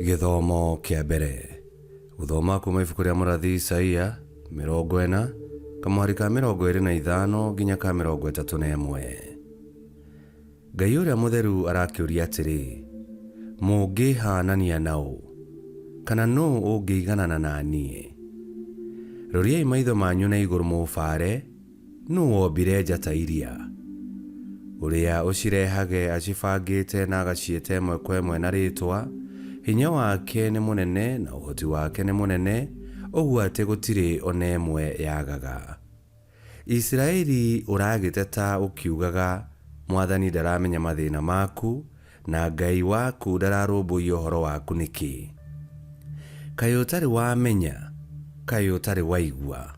Gĩthomo kĩa mbere. Gũthoma kuma ibuku rĩa mũrathi Isaia 40 kamũhari ka 25 nginya ka 31. Ngai ũrĩa mũtheru arakĩũria atĩrĩ, Mũngĩĩhaanania na ũ? Kana nũũ ũngĩiganana na niĩ? Roriai maitho manyu na igũrũ mũũbaare, Nũũ wombire njata iria? Ũrĩa ũcirehage acibangĩte na agaciĩta ĩmwe kwa ĩmwe na rĩĩtwa, hinya wake nĩ mũnene na ũhoti wake nĩ mũnene, ũguo atĩ gũtirĩ o na ĩmwe yagaga. Isiraeli ũragĩteta ũkiugaga, 'Mwathani ndaramenya mathĩna maku, na Ngai waku ndararũmbũiya ũhoro waku nĩkĩ? Kaĩ ũtarĩ wamenya? Kaĩ ũtarĩ waigua?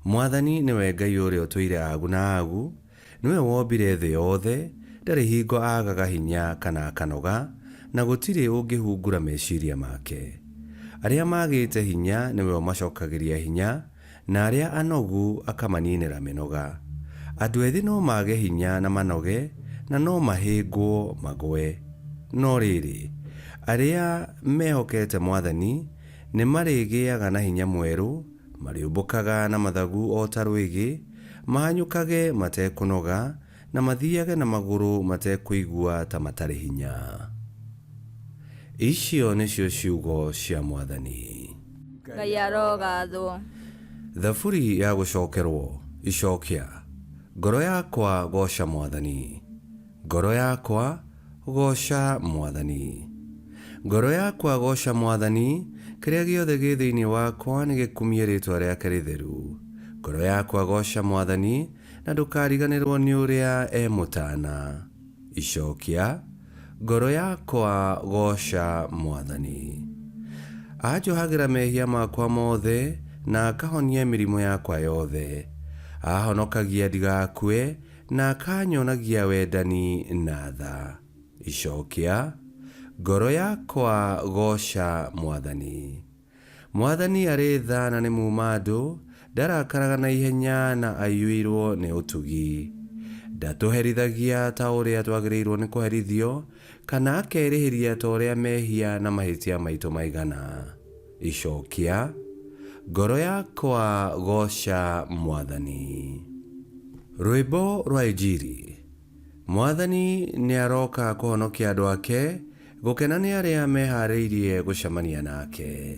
Mwathani nĩwe Ngai ũrĩa ũtũire agu na agu, nĩwe wombire thĩ yothe, ndarĩ hingo aagaga hinya kana akanoga, na gũtirĩ ũngĩhungura meciria make. Arĩa maagĩte hinya nĩwe ũmacokagĩria hinya, na arĩa anogu akamaninĩra mĩnoga. Andũ ethĩ no maage hinya na manoge, na no mahĩngwo magwe. No rĩrĩ, arĩa mehokete Mwathani nĩmarĩgĩaga na hinya mwerũ, Marĩũmbũkaga na mathagu o ta rwĩgĩ, mahanyũkage matekũnoga, na mathiage na magũrũ matekũigua ta matarĩ hinya. Icio nĩcio ciugo cia Mwathani. Ngai arogathwo. Thaburi ya gũcokerwo. Icokia. Ngoro yakwa gooca Mwathani. Ngoro yakwa, gooca Mwathani. Ngoro yakwa, gooca Mwathani, kĩrĩa gĩothe gĩ thĩinĩ wakwa nĩgĩkumie rĩĩtwa rĩake rĩtheru. Ngoro yakwa, gooca Mwathani, na ndũkariganĩrwo nĩ ũrĩa e mũtaana. Icokia, Ngoro yakwa, gooca Mwathani. Anjohagĩra mehia makwa mothe, na akahonia mĩrimũ yakwa yothe. Aahonokagia ndigakue, Na akanyonagia wendani na tha. Icokia, Ngoro yakwa gooca Mwathani. Mwathani arĩ tha na nĩ muuma-andũ, ndarakaraga na ihenya na aiyũirwo nĩ ũtugi. Ndatũherithagia ta ũrĩa twagĩrĩirwo nĩ kũherithio, kana akerĩhĩria ta ũrĩa mehia na mahĩtia maitũ maigana. Icokia, Ngoro yakwa gooca Mwathani. Rwĩmbo rwa Injiri. Mwathani nĩaroka kũhonokia andũ ake, gũkena nĩ arĩa meharĩirie gũcemania nake.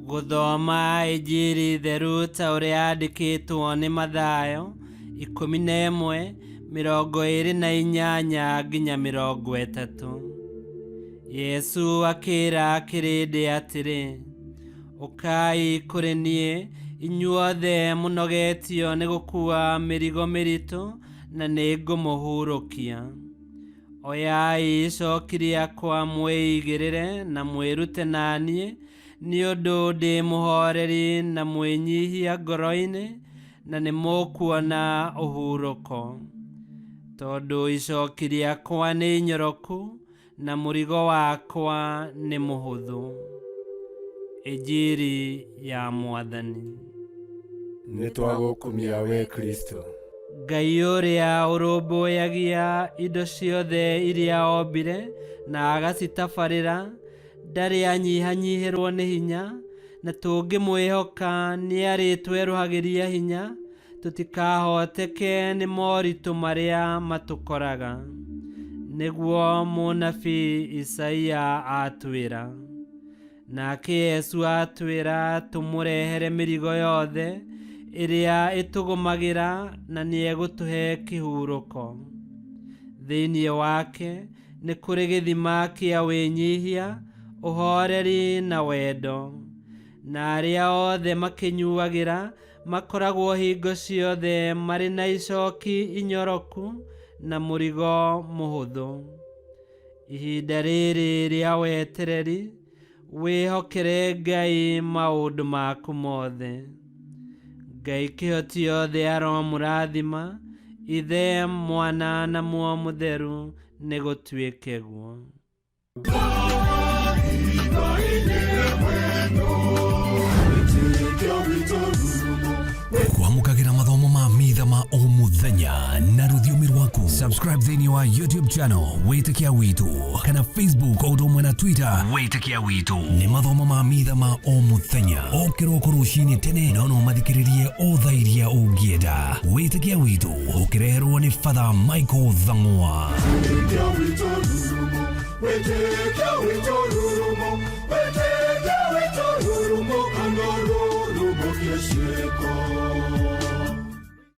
Gũthoma Injiri theru ta ũrĩa yandĩkĩtwo nĩ Mathayo 11, 28 nginya 30. Yesu akĩra kĩrĩndĩ atĩrĩ, Ũkai kũrĩ niĩ, inyuothe mũnogetio nĩ gũkuua mĩrigo mĩritũ, na nĩngũmũhurũkia. Oyai icoki rĩakwa mwĩigĩrĩre na mwĩrute na niĩ, nĩ ũndũ ndĩ mũhooreri na mwĩnyihia ngoro-inĩ, na nĩ mũkuona ũhurũko. Tondũ icoki rĩakwa nĩ inyoroku, na mũrigo wakwa nĩ mũhũthũ. Injiri ya Mwathani. Nĩ twagũkumia wee Kristo. Ngai ũrĩa ũrũmbũyagia indo ciothe iria ombire na agacitabarĩra, ndarĩ anyihanyihĩrwo nĩ hinya, na tũngĩmwĩhoka nĩarĩtwerũhagĩria hinya, tũtikahoteke nĩ moritũ marĩa matũkoraga. Nĩguo mũnabii Isaia atwĩra. Nake Yesu atwĩra tũmũrehere mĩrigo yothe ĩrĩa ĩtũgũmagĩra na nĩegũtũhe kĩhurũko. Thĩinĩ wake nĩ kũrĩ gĩthima kĩa wĩnyihia, ũhoreri na wendo. Na arĩa othe makĩnyuagĩra makoragwo hingo ciothe marĩ na icoki inyoroku na mũrigo mũhũthũ. Ihinda rĩrĩ rĩa wetereri, wĩhokere Ngai maũndũ maku mothe. Ngai kĩhoti yothe aromũrathima, Ithe, Mwana na Muoyo Mũtheru, nĩgũtuĩke guo. Kwamũkagĩra mathomo ma mitha ma o mũthenya. mũthenya na rũthiomi rwaku. Subscribe thĩinĩ wa YouTube channel Wĩtĩkia Witũ kana Facebook o ũndũ ũmwe na Twitter Wĩtĩkia Witũ. Nĩ mathomo ma mitha ma o mũthenya o kĩroko rũcinĩ tene, no no mathikĩrĩrie o thaa iria ũngĩenda. Wĩtĩkia Witũ ũkĩreherwo nĩ Father Michael Thang'wa. Wĩtĩkia witũ rurumo, wĩtĩkia witũ rurumo, wĩtĩkia witũ rurumo, kana rurumo kĩciĩko.